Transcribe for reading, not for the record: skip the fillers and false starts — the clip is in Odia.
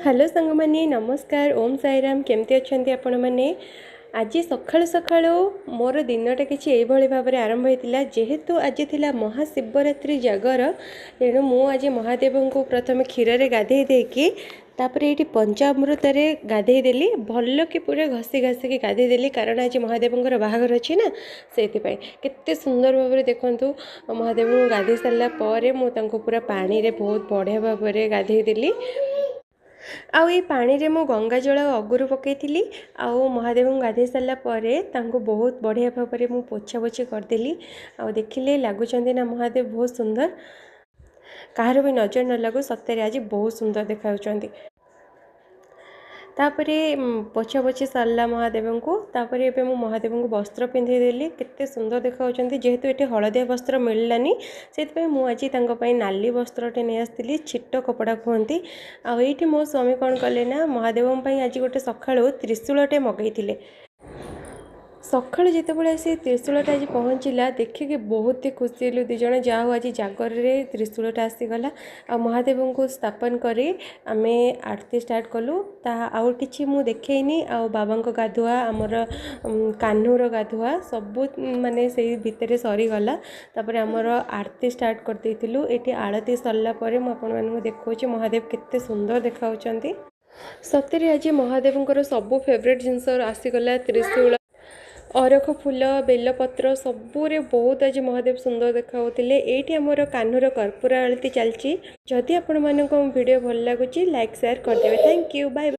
ହ୍ୟାଲୋ ସାଙ୍ଗମାନେ, ନମସ୍କାର, ଓମ୍ ସାଇରାମ। କେମିତି ଅଛନ୍ତି ଆପଣମାନେ? ଆଜି ସକାଳୁ ସକାଳୁ ମୋର ଦିନଟା କିଛି ଏଇଭଳି ଭାବରେ ଆରମ୍ଭ ହୋଇଥିଲା। ଯେହେତୁ ଆଜି ଥିଲା ମହାଶିବରାତ୍ରି ଜାଗର, ତେଣୁ ମୁଁ ଆଜି ମହାଦେବଙ୍କୁ ପ୍ରଥମେ କ୍ଷୀରରେ ଗାଧେଇ ଦେଇକି ତାପରେ ଏଇଠି ପଞ୍ଚାମୃତରେ ଗାଧେଇ ଦେଲି। ଭଲ କି ପୁରା ଘଷି ଘଷିକି ଗାଧେଇ ଦେଲି, କାରଣ ଆଜି ମହାଦେବଙ୍କର ବାହାଘର ଅଛି ନା, ସେଇଥିପାଇଁ। କେତେ ସୁନ୍ଦର ଭାବରେ ଦେଖନ୍ତୁ, ମହାଦେବଙ୍କୁ ଗାଧେଇ ସାରିଲା ପରେ ମୁଁ ତାଙ୍କୁ ପୁରା ପାଣିରେ ବହୁତ ବଢ଼ିଆ ଭାବରେ ଗାଧେଇ ଦେଲି। ଆଉ ଏଇ ପାଣିରେ ମୁଁ ଗଙ୍ଗାଜଳ ଆଉ ଅଗୁରୁ ପକାଇଥିଲି। ଆଉ ମହାଦେବଙ୍କୁ ଗାଧେଇ ସାରିଲା ପରେ ତାଙ୍କୁ ବହୁତ ବଢ଼ିଆ ଭାବରେ ମୁଁ ପୋଛାପୋଛି କରିଦେଲି। ଆଉ ଦେଖିଲେ ଲାଗୁଛନ୍ତି ନା ମହାଦେବ ବହୁତ ସୁନ୍ଦର? କାହାର ବି ନଜର ନ ଲାଗୁ, ସତରେ ଆଜି ବହୁତ ସୁନ୍ଦର ଦେଖାଯାଉଛନ୍ତି। ତାପରେ ପୋଛାପୋଛି ସରିଲା ମହାଦେବଙ୍କୁ। ତାପରେ ଏବେ ମୁଁ ମହାଦେବଙ୍କୁ ବସ୍ତ୍ର ପିନ୍ଧେଇ ଦେଲି। କେତେ ସୁନ୍ଦର ଦେଖାଯାଉଛନ୍ତି! ଯେହେତୁ ଏଠି ହଳଦିଆ ବସ୍ତ୍ର ମିଳିଲାନି, ସେଥିପାଇଁ ମୁଁ ଆଜି ତାଙ୍କ ପାଇଁ ନାଲି ବସ୍ତ୍ରଟେ ନେଇ ଆସିଥିଲି, ଛିଟ କପଡ଼ା କୁହନ୍ତି। ଆଉ ଏଇଠି ମୋ ସ୍ୱାମୀ କ'ଣ କଲେ ନା, ମହାଦେବଙ୍କ ପାଇଁ ଆଜି ଗୋଟେ ସକାଳୁ ତ୍ରିଶୂଳଟେ ମଗେଇଥିଲେ। ସକାଳୁ ଯେତେବେଳେ ସେ ତ୍ରିଶୂଳଟା ଆଜି ପହଞ୍ଚିଲା, ଦେଖିକି ବହୁତ ଖୁସି ହେଲୁ ଦୁଇ ଜଣ। ଯାହା ହଉ, ଆଜି ଜାଗରରେ ତ୍ରିଶୂଳଟା ଆସିଗଲା। ଆଉ ମହାଦେବଙ୍କୁ ସ୍ଥାପନ କରି ଆମେ ଆରତି ଷ୍ଟାର୍ଟ କଲୁ। ତାହା ଆଉ କିଛି ମୁଁ ଦେଖେଇନି। ଆଉ ବାବାଙ୍କ ଗାଧୁଆ, ଆମର କାହ୍ନୁର ଗାଧୁଆ ସବୁ ମାନେ ସେଇ ଭିତରେ ସରିଗଲା। ତାପରେ ଆମର ଆରତି ଷ୍ଟାର୍ଟ କରିଦେଇଥିଲୁ ଏଠି। ଆଳତି ସରିଲା ପରେ ମୁଁ ଆପଣମାନଙ୍କୁ ଦେଖାଉଛି ମହାଦେବ କେତେ ସୁନ୍ଦର ଦେଖାଉଛନ୍ତି। ସତରେ ଆଜି ମହାଦେବଙ୍କର ସବୁ ଫେଭରେଟ୍ ଜିନିଷ ଆସିଗଲା। ତ୍ରିଶୂଳ, ଅରଖ ଫୁଲ, ବେଲପତ୍ର ସବୁରେ ବହୁତ ଆଜି ମହାଦେବ ସୁନ୍ଦର ଦେଖାଉଥିଲେ। ଏଇଠି ଆମର କାହ୍ନୁର କର୍ପୂର ଆଳତି ଚାଲିଛି। ଯଦି ଆପଣମାନଙ୍କୁ ମୋ ଭିଡ଼ିଓ ଭଲ ଲାଗୁଛି, ଲାଇକ୍ ସେୟାର କରିଦେବେ। Thank you, bye.